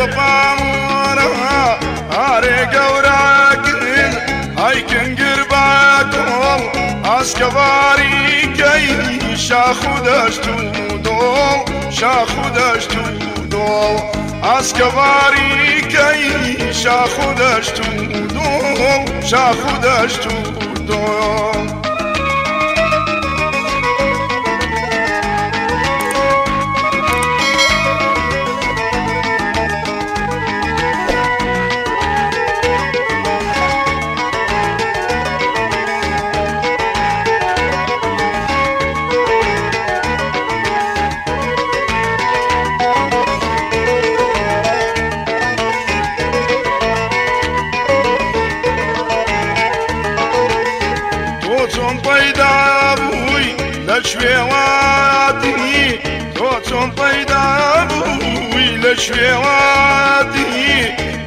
بە پامۆرە ئارێ گەورە کرد هایکنگر بە کۆڵ ئاسکەواری کەی شاخ و دەشت و دۆڵ شاخ و دەشت و دۆڵ ئاسکەواری کەی شاخ و دەشت و دۆڵ شاخ و دەشت و دۆڵ. تۆ چۆن پەیدا بووی لە شوێواتی تۆ چۆن پەیدا بووی لە شوێواتی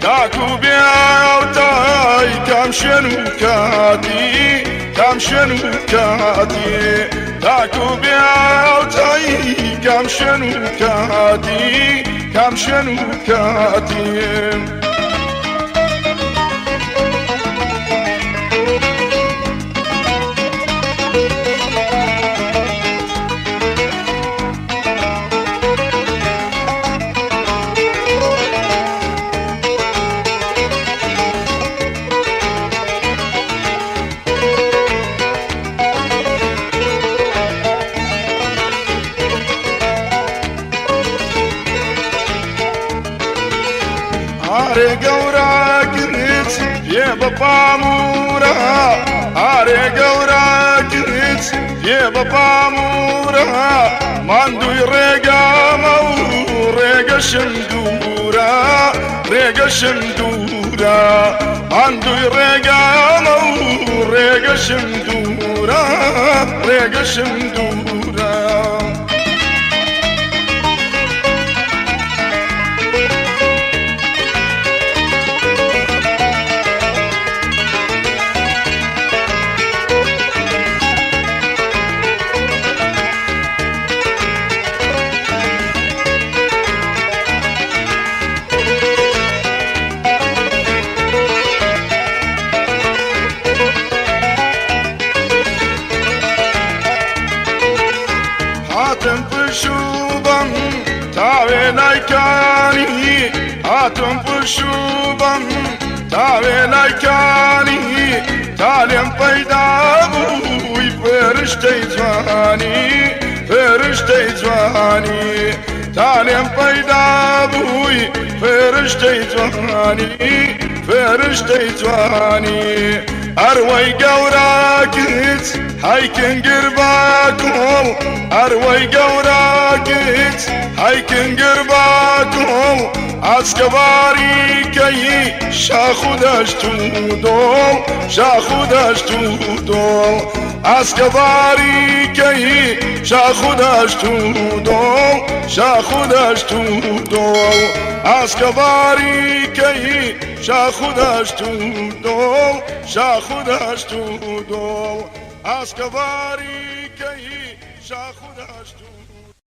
تاکو بێاوتای کام شوێن و کاتی کام شوێن و کاتی تاکو بێاوتای کام شوێن و کاتی کام شوێن و کاتی. ئارێ گەورە کرد پێ بە پامورە ئارێ گەورە کرد پێ بە پامورە ماندووی ڕێگامە و ڕێگەشم دوورە ڕێگەشم دوورە ماندووی ڕێگامە و ڕێگەشم دوورە ڕێگەشم دوورە. هاتم پشوو بم تاوێ لایکانی هاتم پشوو بم تاوێ لایکانی تالێم پەیدا بووی فێرشتەی جوانی فێرشتەی جوانی تالێم پەیدا بووی فێرشتەی جوانی فێرشتەی جوانی ئەروەی گەورە کرد هایکنگر بە کۆڵ ئەروەی گەورە کرد هایکنگر بە کۆڵ ئاسکەواری کەی شاخ و دەشت و دۆڵ شاخ و دەشت و دۆڵ ئاسکەواری کەی شاخ و دەشت و دۆڵ شاخ و دەشت و دۆڵ ئاسکەواری کەی شاخ و دەشت و دۆڵ شاخ و دەشت و دۆڵ ئاسکەواری کەی شاخ و دەشت و.